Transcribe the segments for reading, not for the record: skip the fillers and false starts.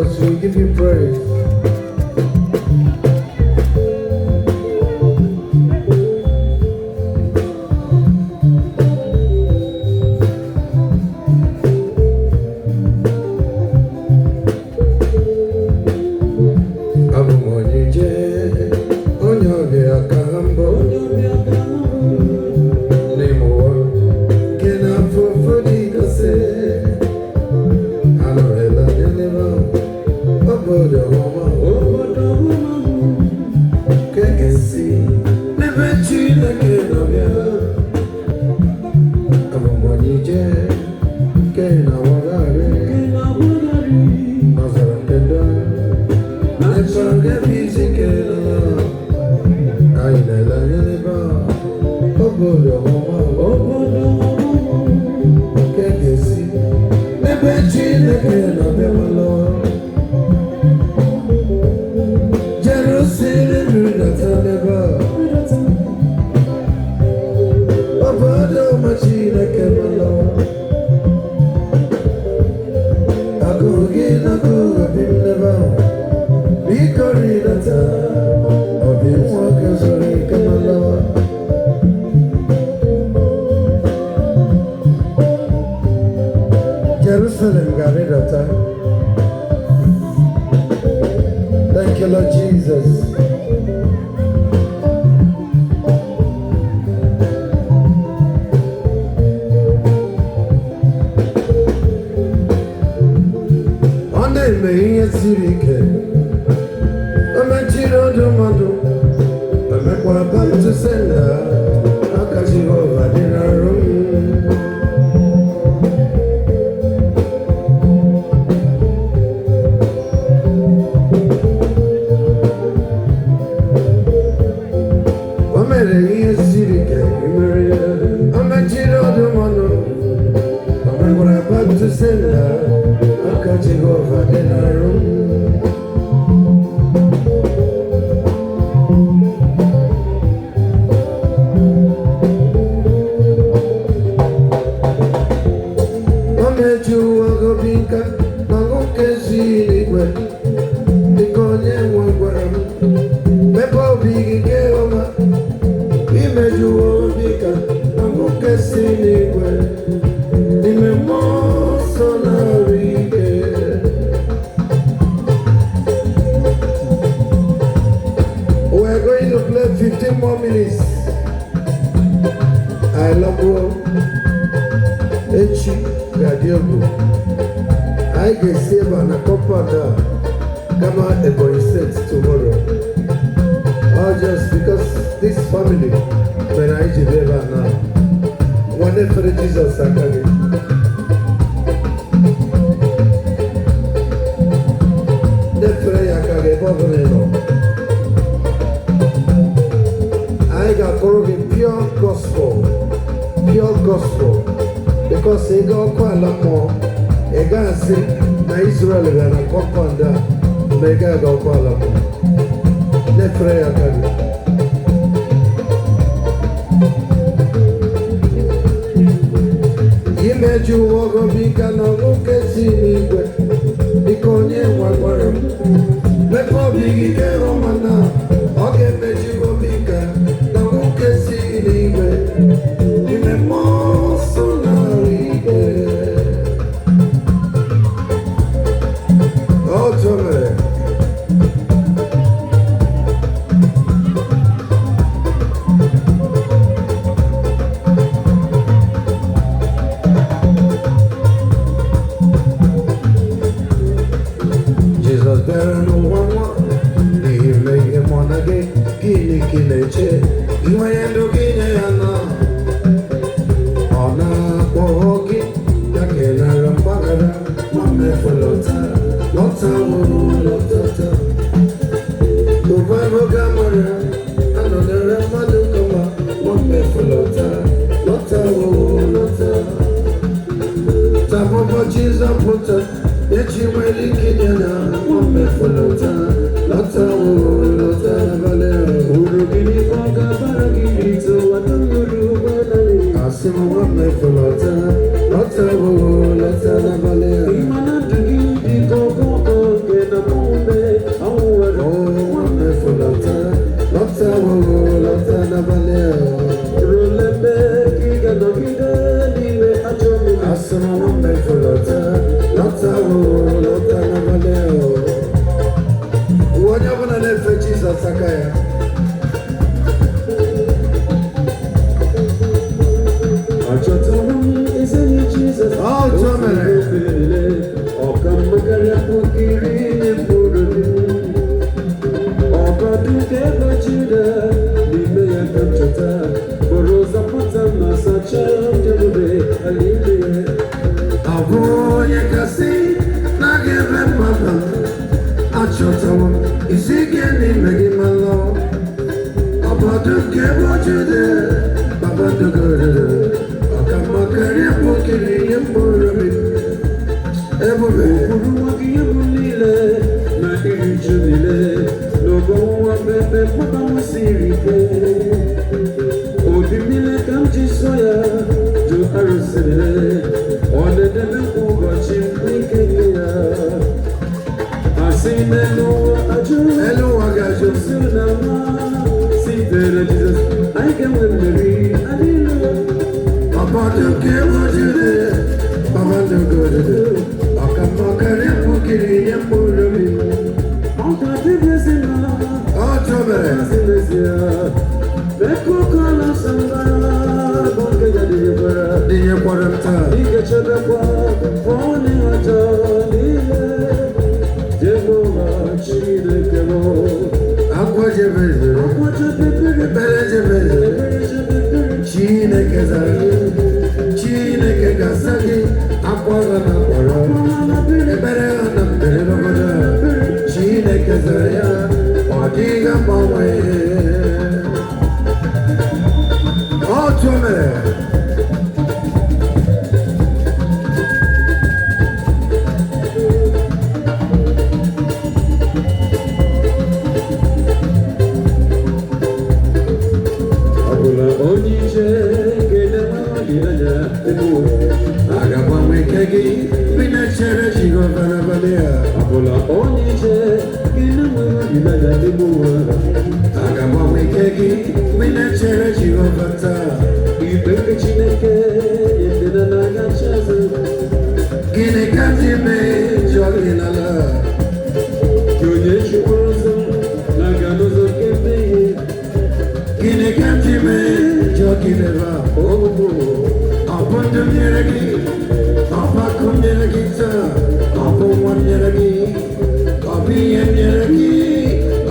Jesus, we give you praise. Abụ m onye ije, onye ọbịa ka mbụ n'ime ụwa nke na-afụ ụfụ dịgasị. Anọrịla anya n'ebe ahụ, obodo ọma, nke ga-esi n'ebe Chineke nọ bịa. Abụ m onye ije nke na-awagharị n'ọzara nke ndụ, ebe ọ ga-ebe izu ike nọ. Anyị na-ele anya n'ebe ahụ, obodo ọma, nke ga-esi n'ebe Chineke nọ bịawalụ. Jerusalem rudata n'ebe a, obodo ọma Chineke malụ. Agụụ gị na agụụ obi m n'ebe ahụ, biko rịdata, obi nwoke zuru ike malụ. Jerusalem ga-arịdata. Thank you, Lord Jesus. Ọ na-eme ihe siri ike, o mechiri ọdụ mmadụ, o mekwara back to sender. Aka Jehova dị n'arụ m. O mere ihe siri ike, mere ya. O mechiri ọdụ mmadụ, o mekwara back to sender. Aka Jehova dị n'arụ m. O mejuo obi nka na nwoke si n'igwe, dịka onye nwe gwara m, mepe obi gị nke ọma. Imejuo obi ka na nwoke si n'igwe n'ime mmụọ nsọ na-arụ ike. We are going to play 15 more minutes. I love you. Echi ga-adị egwu. Anyị ga-esi ebe a na compound a gama Ebonyi State tomorrow. All just because this family mere anyị ji bịa ebe a na nwanne fere Jizọs aka gị. Nefere ya aka gị ebe ọ bụla ị nọ. Anyị ga-akụrụ gị pure gospel, pure gospel, because ị ga ọkụ ala mmụọ, ị ga-asị na Israel bịara na compound a, ma ị gaghị aga ọkụ ala mmụọ. Nefere ya aka gị. Imeju obi ka na nwoke si n'igwe, dịka onye nwe gwara m, mepe obi gị kere ọma na ọ ga-emeju obi ka na nwoke si n'igwe n'ime mmụọ nsọ na-arụ ike. Otu o mere. Jizọs bịara n'ụwa nwa n'ihi mmehie mụ na gị. Gịnị ka ị na-eche? Ị nwere ndụ gị nye ya na ọ na-akpọ gị ya ka ị nara mgbaghara ma mmefu. Lọta, lọta, wuru lọtata ụbara oge amara anọnyere mmadụ kama ma mmefu. Lọta, lọta, wuru lọta. Taa bụ ụbọchị nzọpụta, echi nwere ike ịdị na ma mmefu. Lọta, lọta, wuru lọta abalị ahụ. Uru gịnị ka ọ ga-abara gị irite ụwa dum uru? aka ya. Achọtara m ezi enyi Jizọs. Otu o mere. Otu niile, ọka mma karịa puku iri nye mkpụrụ obi m. Ọgọdụ nke ebe Juda, n'ime ya ka m chọta, bụrụ ụzọ pụta m na sacha m jebube alaeze. Ọ bụ onye kasị na-aga ebe mgbaba m, achọtawo m isi ike n'ime gị ma lọọ. Ọbọdụ nke ebe Juda, baba dogododo, ọkamma karịa kpọkiri ihe mkpụrụ obi m. Ebube. Okpuru nwa gị ihe bụ niile na iri uju niile n'oge ọnwụnwa bụ ebe mgbaba m siri ike. Obi m niile ka m ji so ya jụ arụsị niile, ọ na-edebe kwa ụbọchị m n'ike nke ya. Asị n'elu ụwa ajụ, Elu ụwa ga-ajụ. si na nwa sitere Jizọs, anyị ga-enwe mmeri, haleluya. Ọbọdụ nke ebe Juda, baba dogododo, ọkamma karịa kpọkiri ihe mkpụrụ obi m. Ọ ga-adịrị ezinụlọ. Otu mere. Dịnyekwara m taa. Ị ga-echebekwa pụọ n'ihe ọjọọ niile, Jehova Chineke m. Akwa jebezere, Akwa chebebere, ekpere jebezere, ebere chebebere, Chineke zara gị, Chineke ga-asa gị, akwa ha na akpọrọ, ekpere ha na mbere n'obodo a. Chineke zara ya, ọ dịghị agbanwe. Otu o mere. Ọ bụla onye ije nke na-enweghị olileanya ebe ụwa. A ga-agbanwe ike gị, mgbe ị na-echere Jehova n'abalị a. Ọ bụla onye ije nke na-enweghị olileanya ebe ụwa. A ga-agbanwe ike gị, mgbe ị na-echere Jehova taa. Ikpe nke Chineke edena na-agachi azụ. Gịnị ka ndị mee jụọ gị n'ala? Gị onye jikwara ụzọ na-aga n'ụzọ nke mmehie. Gịnị ka ndị mee jụọ gị n'ebe a? Ogbugbo. Ọ bụ ndụ m nyere gị, ọ bụ akụ m nyere gị taa, ọ bụ nwa m nyere gị, ọ bụ ihe m nyere gị,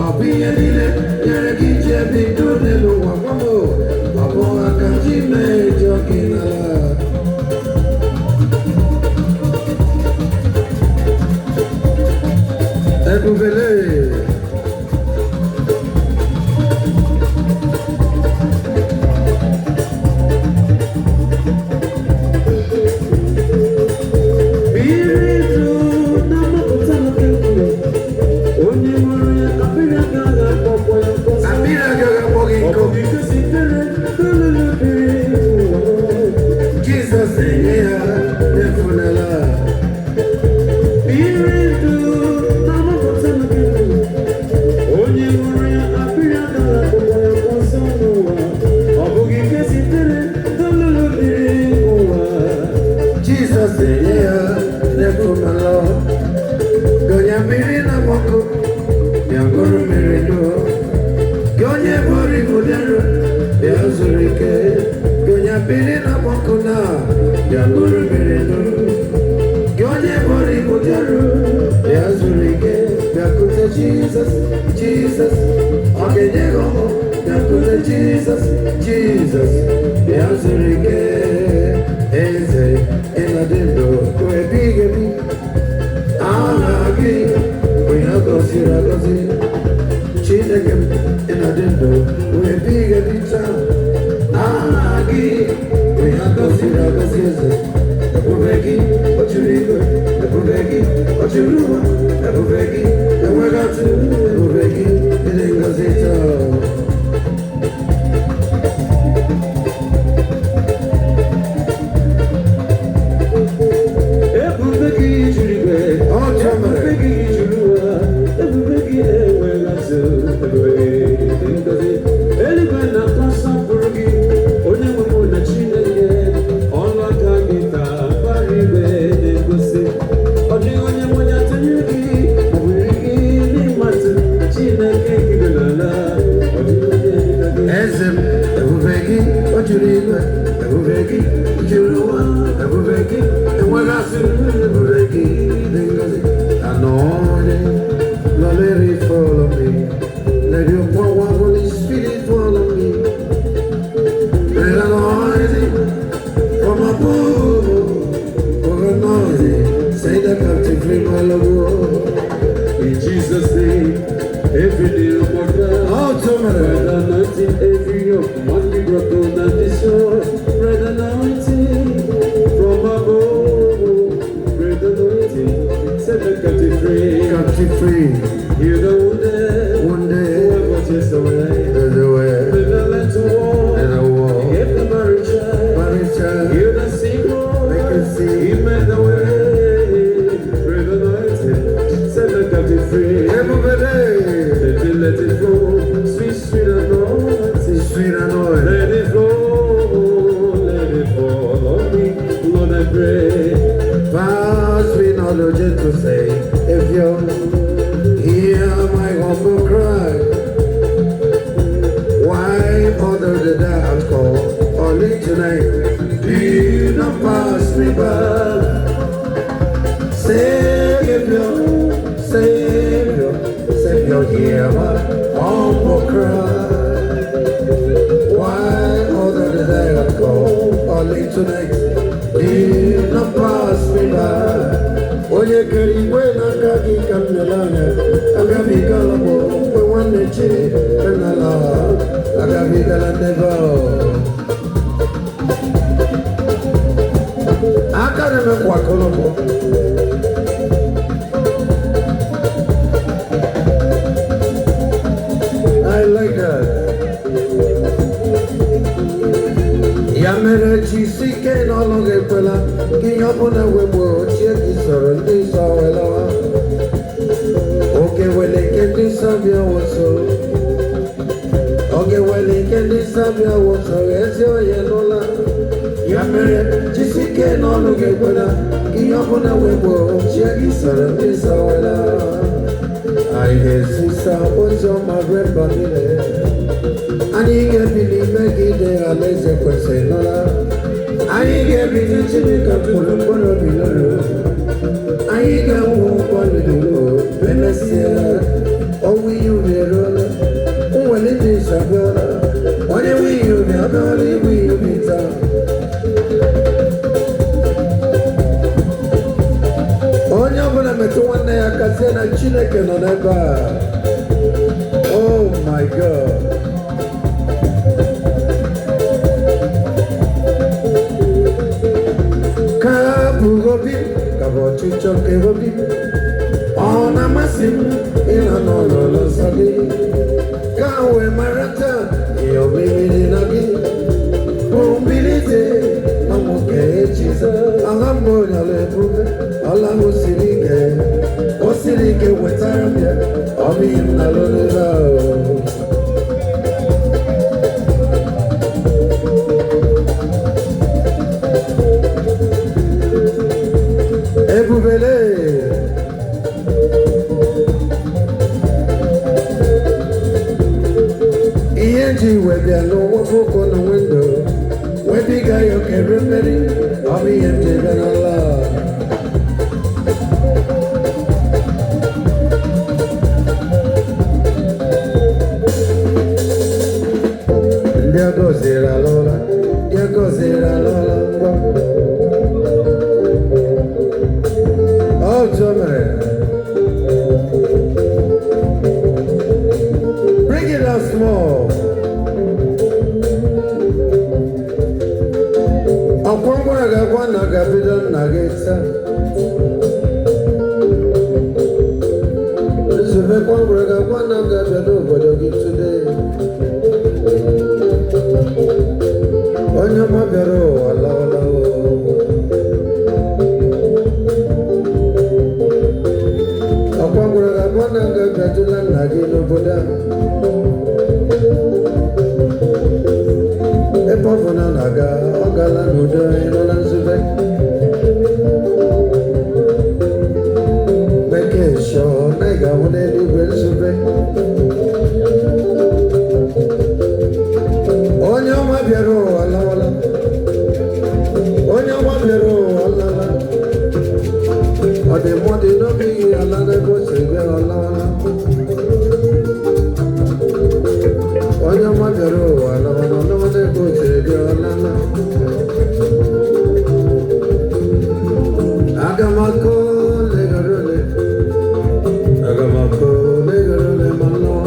ọ bụ ihe niile nyere gị ji ebi ndụ n'elu ụwa gwa m, ọ bụ aka ndị mee jụọ gị n'ala. Ebubele. Mmiri ndụ na-amapụta n'oke nkume. Onye ṅụrụ ya, akpịrị agaghị akpọkwa ya nkọ. Akpịrị agaghị akpọ gị Ọ nkụ. bụ ike sitere n'olulu mmiri ụwa. Jizọs na-enye ya efunela. Mmiri ndụ na-amapụta n'oke nkume. Onye ṅụrụ ya, akpịrị agaghị akpọkwa ya nkọ ọzọ n'ụwa. Ọ bụghị ike sitere n'olulu mmiri ụwa. Jizọs na-enye ya efunela. Gị onye mmiri na-agbakọ, bịa ṅụrụ mmiri ndụ. Gị onye buru ibu bịarụ, bịa zuru ike. Gị onye mmiri na-agbakọ na, bịa ṅụrụ mmiri ndụ. Gị onye buru ibu bịarụ, bịa zuru ike. Bịakwute Jizọs, Jizọs, ọ ga-enye gị ọṅụ. Bịakwute Jizọs, Jizọs, bịa zuru ike. Eze, ị na-adị ndụ ebighị ebi. Aha gị bụ ihe a gọziri agọzi. Chineke m, ị na-adị ndụ ebighị ebi taa. Aha gị bụ ihe a gọziri agọzi eze. Ebube gị o juru igwe, ebube gị o juru ụwa, ebube gị enweghị atụ, ebube gị dị ngọzi taa. Ebube gị juru igwe, Ọ mere. ebube gị juru ụwa, ebube gị enweghị atụ, ebube gị dị ngọzi. Eluigwe na-akọ nsọpụrụ gị, onye nwe m na Chineke, ọnụ aka gị ka mbara igwe na-egosi. Ọ dịghị onye nwe ya tụnyere gị. anointing, every yoke must be broken and destroyed. Great anointing from above. Great anointing, set the captive free. Captive free. Heal the wounded. Wounded. Whoever chased away. There's a way. Make the land to war. There's a war. Give the marriage child. Marriage child. Heal the sick Lord. Make it see. He made the way. Great anointing, set the captive free. Everybody. Let it flow. Sweet, sweet anointing. Sweet anointing. Let it flow, let it fall on me, Lord, I pray. Pass me not, O gentle Savior, hear my humble cry. Why other the dark call only tonight? Do not pass me by. Savior, Savior, Savior, hear my humble cry. Why other the dark call only tonight? Do not pass me by. Onye kere igwe n'aka gị ka m lere anya, agabigala m mgbe nwanne chi n'ala, agabigala n'ebe ahụ. Aka na-eme kwakọlọkọ. I like that. Ya mere jisi ike n'ọlụ gị ekwela ka ihe ọbụla wegbu ochie gị soro ndị nsọ welawa. Oge wele nke ndị nsọ bịa wụso. Oge wele nke ndị nsọ bịa wụso ezi onye n'ụla. Ya mere jisi ike n'ọlụ gị ekwela ka ihe ọbụla wegbu ochie gị soro ndị nsọ welawa. Anyị ga-ezisa ozi ọma ruo mba niile. Anyị ga-ebili megide alaeze kwesịrị nọla. Anyị ga-ebili Chineke mkpụrụ mkpụrụ obi lụrụ. Anyị ga-enwe ụkwụ ndụ emesịa. Ọnwụ ihe ubi eruola. Nwere ndị nsọ abịala. Onye nwe ihe ubi abịala igbu ihe ubi taa. Onye ọbụla metụ nwanne ya aka sị na Chineke nọ n'ebe a. Oh my God. Ka bụ obi, ka bụ ọchịchọ nke obi. Ọ na-amasị m ịnọ n'ụlọ nsọ gị. Ka m wee mara taa ihe omimi dị na gị. Bụ mbilite na nwoke Jizọs. Ala mbụ nyala ebube, ala ahụ siri ike. O siri ike wetara m ya, ọ bụ ihe m na-alụ n'ụlọ ahụ. Ebubele. Ihe nji wee bịa n'ụwa bụkọ na windo webiga ya okere mmeri, ọ bụ ihe m ji bịa n'ala. Ndị agọziri alọla, ndị agọziri alọla ngwa. Otu o mere. Bring it up small. Ọkwa ngwara ga-agwa na ga-ebido nna gị taa. Nzube kwa ngwara ga-agwa na ga-abịa n'obodo gị today. Onye ọma bịara ụwa lawala o. Ọkwa ngwara ga-agwa na ga-abịajula nna gị n'obodo a. Ebe ọ bụ na ọ na-aga, ọ gala n'udo ịnọ na nzube. Bekee shọ na ị ga-ahụ n'eluigwe nzube. Onye ọma bịara ụwa lawala. Onye ọma bịara ụwa lala. Ọ dị mmụọ dị n'obi gị ala n'ebe o siri bịa ọ lawala. Onye ọma bịara ụwa lawala, ọ lawala n'ebe o siri bịa ọ lala. Aga m akọ legara ole. Aga m akọ legara ole ma m lọwa.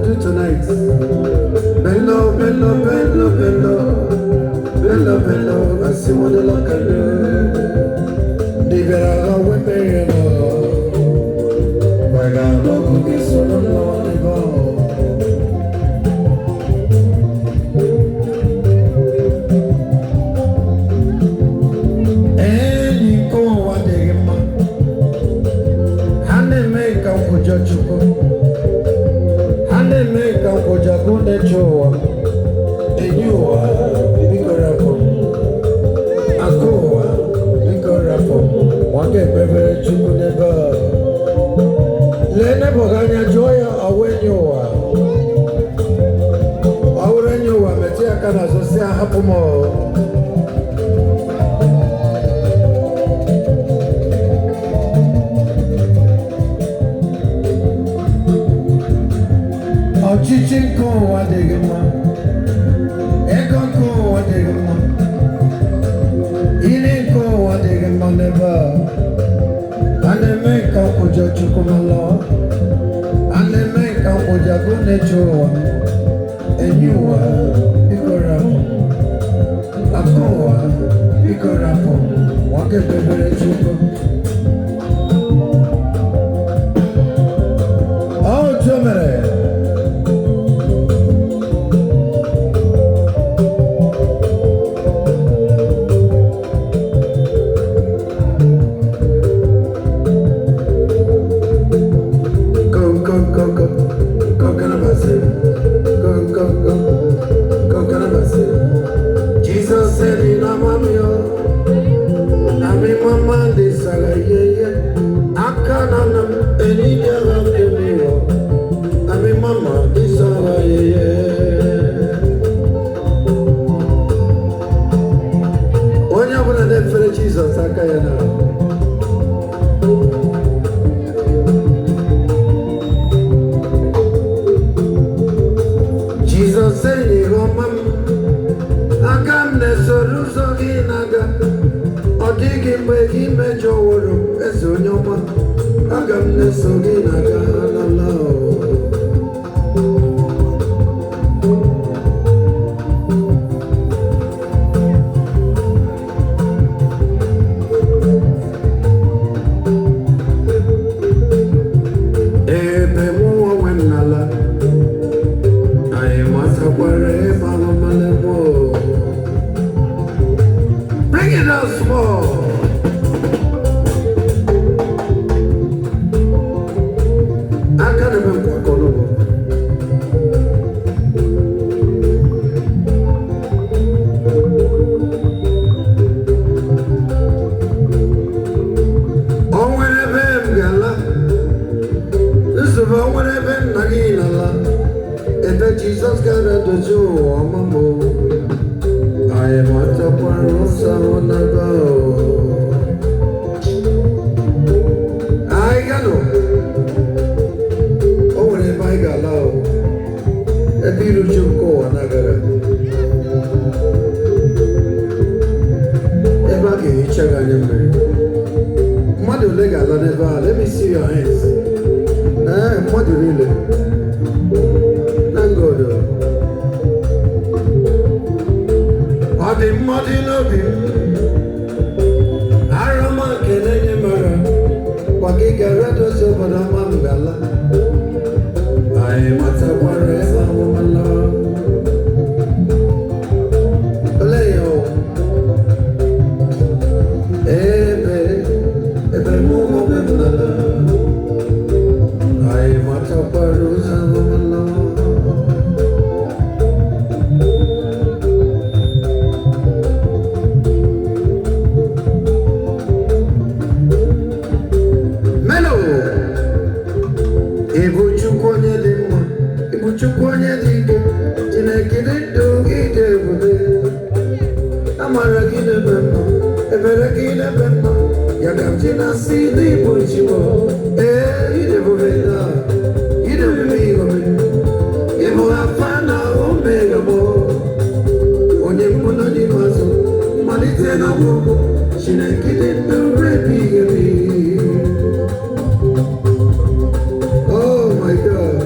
do tonight. Bello, bello, bello, bello, bello, bello, I see what the Lord can do. Ndị bịara agha wee merie n'ụlọ. Mgbe ga-alụ gị soro n'ụwa n'ebe ahụ. Enyi nke ụwa adịghị mma. Ha na-eme ka nkwujọ Chukwu. Ha na-eme ka nkwujọ gụ na-eche ụwa. Enyi ụwa, biko rapụ m. Akụ ụwa, biko rapụ m. Nwa ga-ekpebere Chukwu n'ebe a. Lee neighbour gị anya, jụọ ya ọwụ enyi ụwa. Ọ bụrụ enyi ụwa, metụ ya aka n'azụ sị ya hapụ m. Ọchịchị nke ụwa adịghị mma. Ego nke ụwa adịghị mma. Ili nke ụwa adịghị mma n'ebe a. A na-eme ka nkwụjọ Chukwu ma lọọ. A na-eme ka nkwụjọ gụ na-eche ụwa. Enyi ụwa, biko rapụ. Akụ ụwa, biko rapụ. Nwa ga-ekpebere Chukwu. Ọ otu o mere. Go, go, go, go. Go, Kanabasi. Go, go, go. Go, Kanabasi. Jesus said in Amamio, Nami mama di saga ye ye. Akananam eninya gamio. Nami mama di saga ye ye. Onye ọbụla na-efere Jizọs aka ya na Jizọs enyi ọma m, aka m na-esoro ụzọ gị na-aga. Ọ dịghị mgbe gị mejọworo m, eze onye ọma. Aga m na-eso gị na-aga lala. Ebe mụ onwe m n'ala, anyị matakwara ebe ahụ malemo. Bring it out small. Aka na-eme nkwakọ n'ụlọ. O nwere ebe m ga-ala, nzube o nwere ebe nna gị n'ala, ebe Jizọs gara dozie ụwa ọma m. Anyị matakwara ụzọ ahụ n'ebe ahụ. Anyị ganụ. O nwere ebe anyị ga-ala o. Ebe iru uju nke ụwa na-agara. Ebe a ga-ehicha gị anya mmiri. Mmadụ ole ga-ala n'ebe a? Let me see your hands. Ee, mmadụ niile. Thank God. Ọ dị mmadụ n'obi m. Arama nke na-enye mara. Kwa gị gara dozie obodo ọma m ga-ala. Anyị matakwara ebe ahụ mala. Olee ya o? Ebe ebe mụ onwe m n'ala. Anyị matakwara ụzọ ahụ mala. Melo! Ịbụ Chukwu onye dị mma, ịbụ Chukwu onye dị ike, Chineke dị ndụ gị dị ebube. Amara gị na-eme mma, ebere gị na-eme mma, ya ka m ji na-asị na ịbụ chi m. Ee, ịdị ebube na, ịdị ebube igobe. Ịbụ Alfa na Omega m. Onye mbụ na onye ikpeazụ, mmalite na ọgwụgwụ, Chineke dị ndụ ruo ebighị ebi. Oh my God.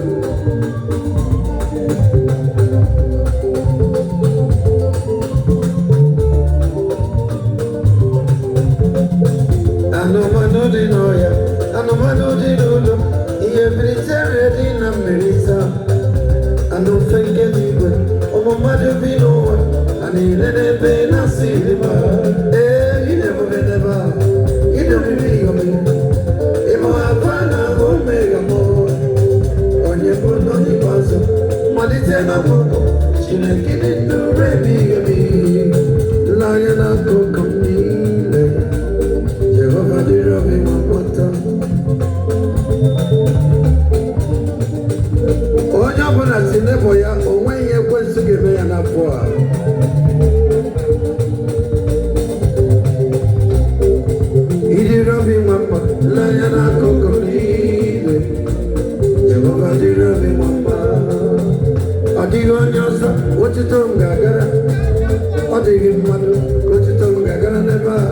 Anụmanụ dị n'ọhịa, anụmanụ dị n'ụlọ, ihe bilitere dị na mmiri taa. Anụ mfe nke n'igwe, ụmụ mmadụ bi n'ụwa, a niile n'ebe na-asị dị mma. Ee, ị na-ebube n'ebe a, ị na-obibi omimi, ịmụ Alfa na Omega mụ, onye bụ n'onye ikpeazụ, mmalite na ọgwụgwụ, Chineke dị ndụ ruo ebighị ebi. N'anya n'akụkụ m niile, Jehova dịrị obi m ụtọ. Onye ọbụla si n'ebo ya, o nweghị ihe ekwensu ga-eme ya n'afọ a. Ịdịrị obi nwa mma n'anya n'akụkụ m niile, Jehova dịrị obi nwa mma. Ọ dịghị onye ọzọ otuto m ga-agara, ọ dịghị mmadụ otuto m ga-agara n'ebe a.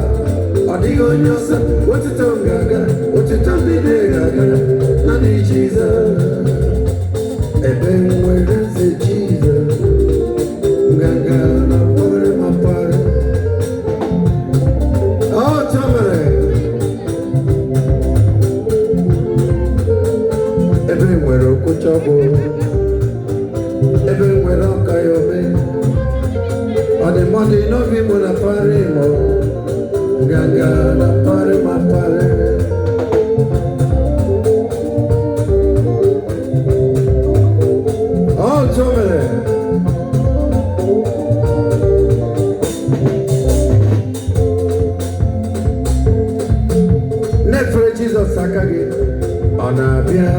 Ọ dịghị onye ọzọ otuto m ga-agara, otuto m niile ga-agara naanị Jizọs. Ebe m nwere eze Jizọs, nganga na kpọrọ m akpọrọ. Ọ mere ebe m nwere okwucha ọgbụ, ebe m nwere ọka ya ome, ọ dị mmadụ n'obi mụ na parị mụ, nganga na parị ma parị. Ọ mere na-efere Jizọs aka gị, ọ na-abịa,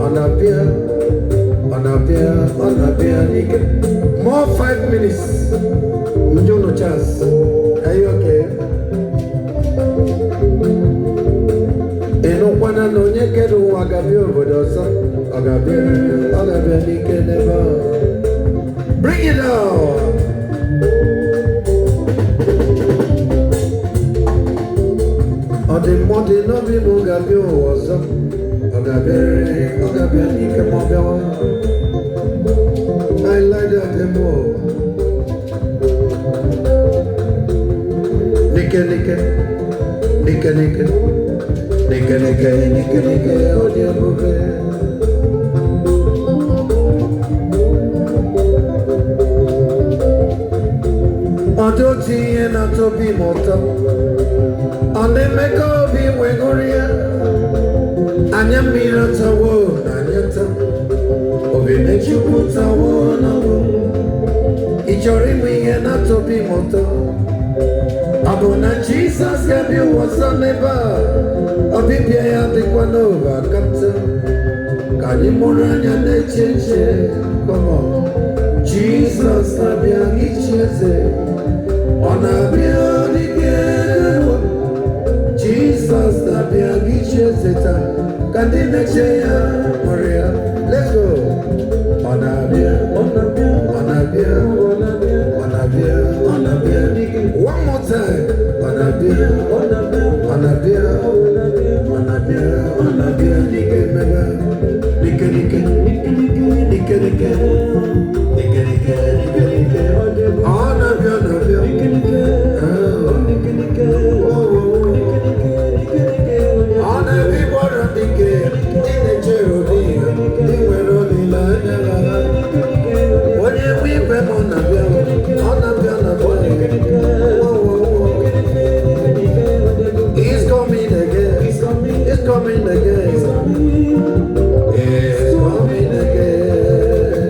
ọ na-abịa, ọ na-abịa, ọ na-abịa n'ike. More 5 minutes. Ndị unu chance. Are you okay? Ị nụkwana na onye kere ụwa ga-abịa obodo ọzọ, ọ ga-abịa, ọ ga-abịa n'ike n'ebe ahụ. Bring it on! Ọ dị mmụọ dị n'obi m ga-abịa ụwa ọzọ, ọ ga-abịarịrị, ọ ga-abịa n'ike ma ọ bịawa. I like that demo. Nike nike, nike nike, nike nike, nike nike, ọ dị ebube. Ọ dị otu ihe na-atọ obi m ụtọ, ọ na-eme ka obi wee ṅụrịa. Anya mmiri atawo na anya taa, obi na-ejupụtawo n'ọṅụ. Ị chọrọ ịmụ ihe na-atọ obi m ụtọ? Ọ bụ na Jizọs ga-abịa ụwa ọzọ n'ebe a, ọbịbịa ya dịkwa n'ụwa kata. Ka anyị mụrụ anya na-eche nche, come on. Jizọs na-abịa ichi eze, ọ na-abịa n'ike. Jizọs na-abịa ichi eze taa, ka ndị na-eche ya nwere ya. Let's go. Ọ na-abịa, Ọ na-abịa, ọ na-abịa, ọ na-abịa, ọ na-abịa, ọ na-abịa. One more time. Ọ na-abịa, ọ na-abịa, ọ na-abịa, ọ na-abịa, ọ na-abịa, ọ na-abịa n'ike mmebe. N'ike n'ike, Nike nike, n'ike n'ike, n'ike n'ike, n'ike n'ike. Ọ dị ebube. Ọ na-abịa, ọ na-abịa. Nike nike, Ah. nike nike, Oh, oh, oh. nike nike, nike nike, Ọ na-abịa ịgbọrọ ndị nke ndị na-echere obi ya, ndị nwere olileanya na ha. Onye nwe igwe m na-abịa, ọ na-abịa, na-abịa. Whoa, whoa, whoa. He's coming again. He's coming again. He's coming again.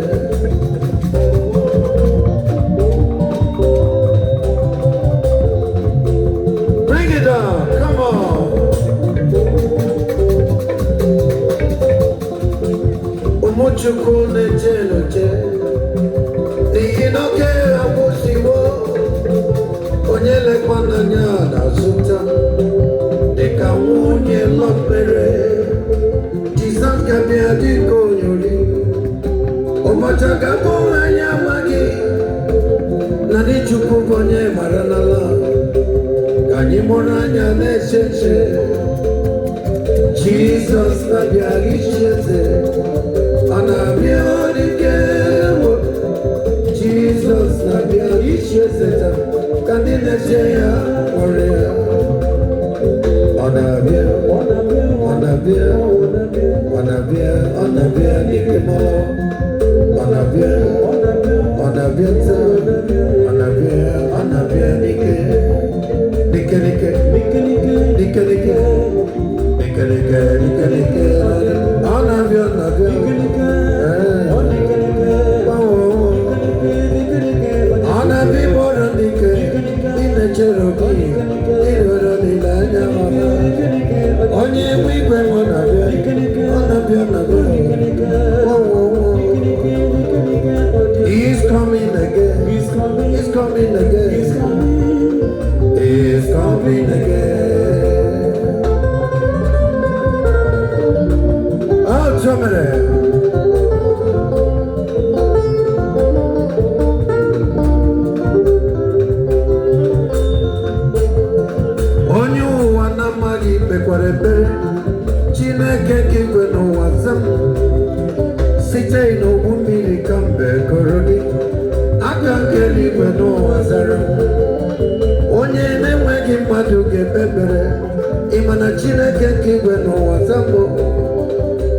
Bring it down. Come on. Ụmụchukwu na-eche n'oche n'ihi na oge agwụsiwo. Onye lekwa n'anya na-azụta dịka nwunye Lọt mere. Jizọs ga-abịa dịka onye ori. Ụbọchị ga-abụ anyị amaghị, naanị Chukwu bụ onye mara n'ala. Ka anyị mụrụ anya na-eche nche. Jizọs na-abịa ichi eze, ọ na-abịa n'ike ewo. Jizọs na-abịa ichi eze taa, ka ndị na-eche ya nwere ya. Ịhụrụ olileanya ọma. Onye nwe igwe m na-abịa, ọ na-abịa na-abịa. Oh, oh, oh. He's coming again. He's coming. He's coming again. He's coming. He's coming again. Oh, Germany. Onye ụwa na-amaghị kpekwara ekpere, Chineke nke igwe n'ụwa za m, site n'ogbu mmiri ka mbe kọrọ gị, aka nke eluigwe n'ụwa zara m. Onye na-enweghị mmadụ ga-ekpe ekpere, ị ma na Chineke nke igwe n'ụwa za m,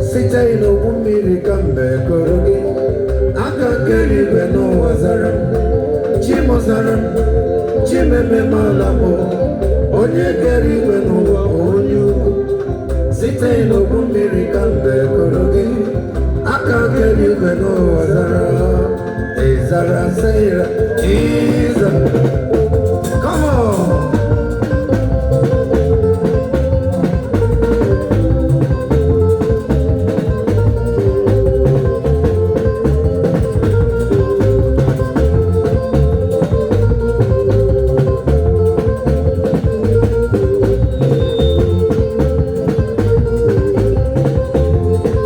site n'ogbu mmiri ka mbe kọrọ gị, aka nke eluigwe n'ụwa zara m. Chi m zara m, Chimememala m, onye kere igwe n'ụwa, onye ukwu, site n'ogbu mmiri ka mbe kọrọ gị, aka kere igwe n'ụwa zara, ịzara seira Jizọs. Come on.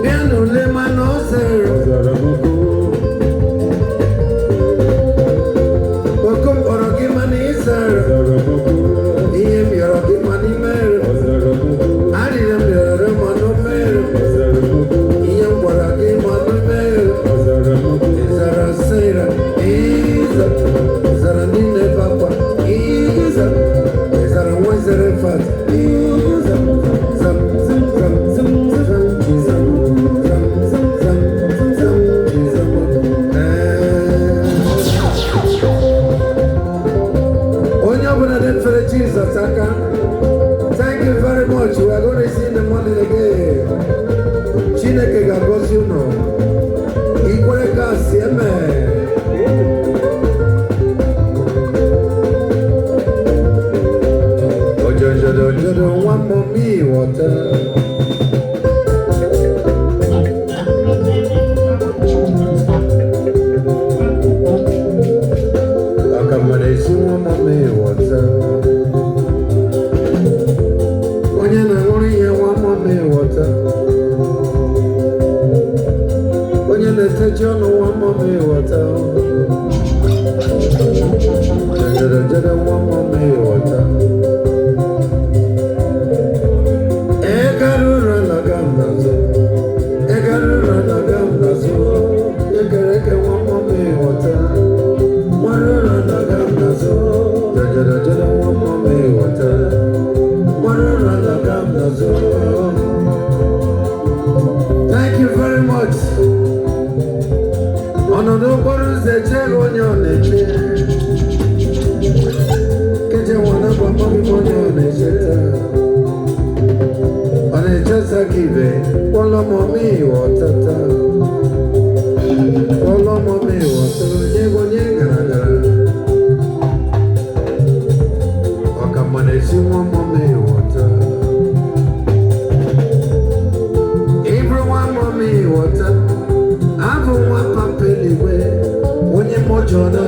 Bịanụ lema na ọ zara. Ọ zara m oku. Oku m kpọrọ gị mana ị zara. Ọ zara m oku. Ihe m yọrọ gị mana ị mere. Ọ zara m oku. Arịrịọ m rịọrọ mana o mere. Ọ zara m oku. Ihe m gwara gị mana o mere. Ọ zara m oku. Ịzara sịra ịza. Ịzara niile bakwa ịza. Ịzara nwa zere fat ịza. Zam zam zam zam zam zam zam zam zam zam zam. Ee. Onye ọbụla na-efere Jizọs aka. Thank you very much. We are going to see in the morning again. Chineke ga-agọzi unu. Ikwere ka si eme. Ojojodo jodo nwa mmụọ wọta. Ọka mmadụ esi nwa mmụọ wọta. Onye na-aṅụrụ ihe nwa mmụọ wọta. Onye na-eteji ọnụ nwa mmụọ wọta. Jojodo jodo nwa mmụọ wọta. Egara ụra na-aga m n'azụ. Egara ụra na-aga m n'azụ. Ekere eke nwa mmụọ wọta. Nwere ụra na-aga m n'azụ. Jojodo jodo nwa mmụọ wọta. Nwere ụra na-aga m n'azụ. Thank you very much. Ọnọdụ okporo ụzọ echeghị onye ọ na-eche. Keje nwana bụ amaghị m onye ọ na-eche taa. Ọ na-echesa ka ibe kpọlọmọmị wọtata. Kpọlọmọmị wọtara onye bụ onye gara gara. Ọkamma na-esi nwa mọmị wọta. Ịbụrụ nwa mọmị wọta. Abụ nwa papa eluigwe, onye mmụọ na